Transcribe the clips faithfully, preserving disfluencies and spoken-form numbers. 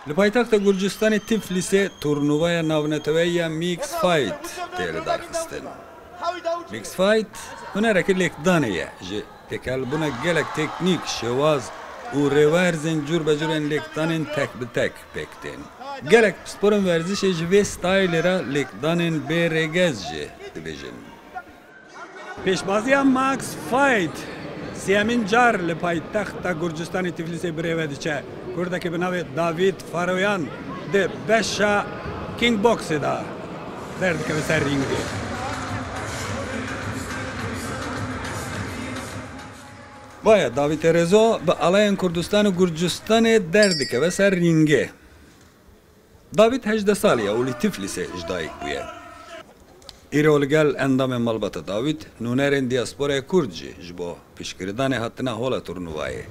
Li paytexta Gurcistanê Tiflisê turnuvaya navneteweyî ya Mix Fight tê lidarxistin. Mix Fight hunereke lêkdanê ye. Ji têkelbûnek gelek teknîk, şêwaz û rêwerzên cûr be cûr ên lêkdanên tek bi tek pêk tên. Gelek pisporên werzişê ji vê staylê re lêkdanên bê rêgez jî dibêjin. Pêşbaziya Mix Fight sêyemîn car li paytexta Gurcistanê Tiflisê bi rê ve diçe. Kurdekî bi navê Davîd Faroyan di beşa kickboxê de derdikeve ser rîngê. Vaye Davîd Terezo bi alayên Kurdistan û Gurcistanê derdikeve ser rîngê. Davîd hejdeh salî ye û li Tiflisê ji dayik bûye. Îro li gel endamên malbata Davîd, nûnerên diasporaya Kurd jî ji bo piştgiridanê hatine hola turnuvayê.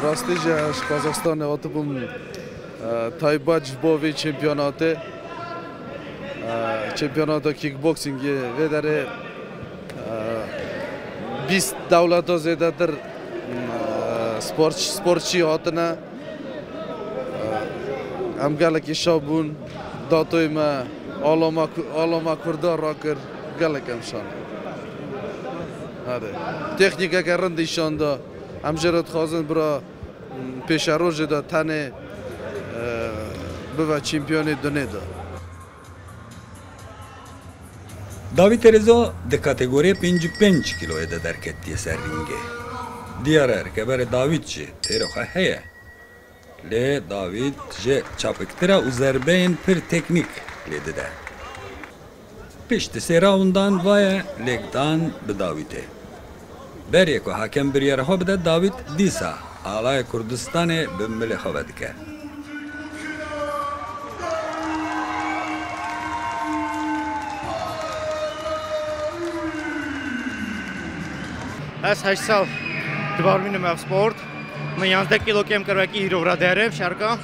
Rastî jî ez ji Kazaxstanê hatibûm, e, taybet ji bo vê çempionatê. E, çempionata kickboxingê vê derê, e, bîst dewleta zêdetir, e, sport, sportçî hatine. Em gelekî şa bûn, datoyê me, alama ku-, alama Kurda rakir, gelek em şan. Hadi. Teknîkeke rind îşan da. Em jê re dixwazin bira, m, pêşerojê de tenê, e, bive çempiyonê dunê de. Davî Terezo di kategoriyê pêncî pênc kîloyê de derketiye ser rîngê. Diyar e, rikeberê Davîd jî têro xwe heye. Lê Davîd jê çapiktira û zerbeyên pir teknîk lê dide. Piştî sê rawndan vaye lêkdan bi Davîdê. Berê ku hakem biryara xwe bide, Davîd dîsa alaya Kurdistanê bi milê xwe vedike. Ez heşt sal dibarmînim ev sport. Min yanzdeh kîlo kêm kir, wekî hîro vira derim şerka.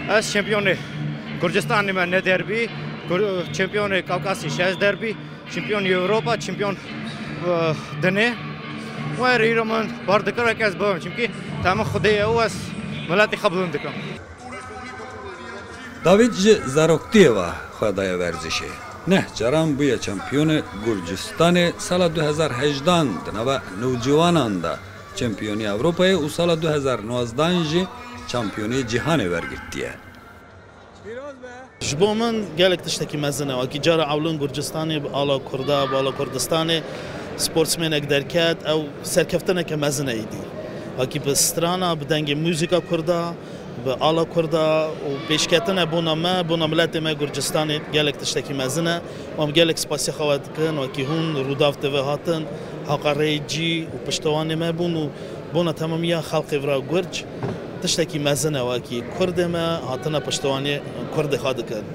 Ez şampiyonê Gurcistanê me ne derbî, Gur-, şampiyonê Kawkasî şeş derbî, şampiyonê Ewropa, şampiyon, e, dinê. Wer îro min bar dikir weke ez bibim, çimkî te min Xwedê ye û ez miletê xwe bilind dikim. Davîd ji zaroktiyê ve xwe daye werzişê. Neh caran bûye şampiyonê Gurcistanê, sala du hezar hejdan di nava newciwanan de şampiyonî Ewropayê û sala du hezar nozdan jî şampiyonî cîhanê wergirtiye. Ji bo min gelek tiştekî mezin e. Wekî cara ewlin Gurcistanê bi ala Kurda, bi ala Kurdistanê sportsmenek derket, ew serkeftineke mezin e êdî. Wekî bi strana, bi dengê muzîka Kurda, bi ala Kurda û pêşketine bona me, bona miletê me Gurcistanê gelek tiştekî mezin e. Em gelek spasiya xwe we dikin, wekî hûn Rûdaw T V hatin, haqa rêyê cî û piştewanê me bûn û bona temamiya xelkê vira Gurc tiştekî mezin e, wekî Kurdê me hatine piştewanê Kurdê xwe dikin.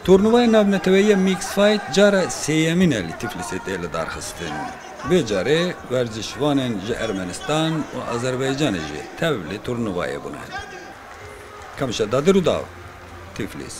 Turnuvaya navneteweyî ya Mix Fight cara sêyemîn e li Tiflisê tê lidarxistin. Vê carê werzişvanên ji Ermenistan û Azerbaycanê jî tevlî turnuvayê bûne. Kamişa Dadir û Daw, Tiflis.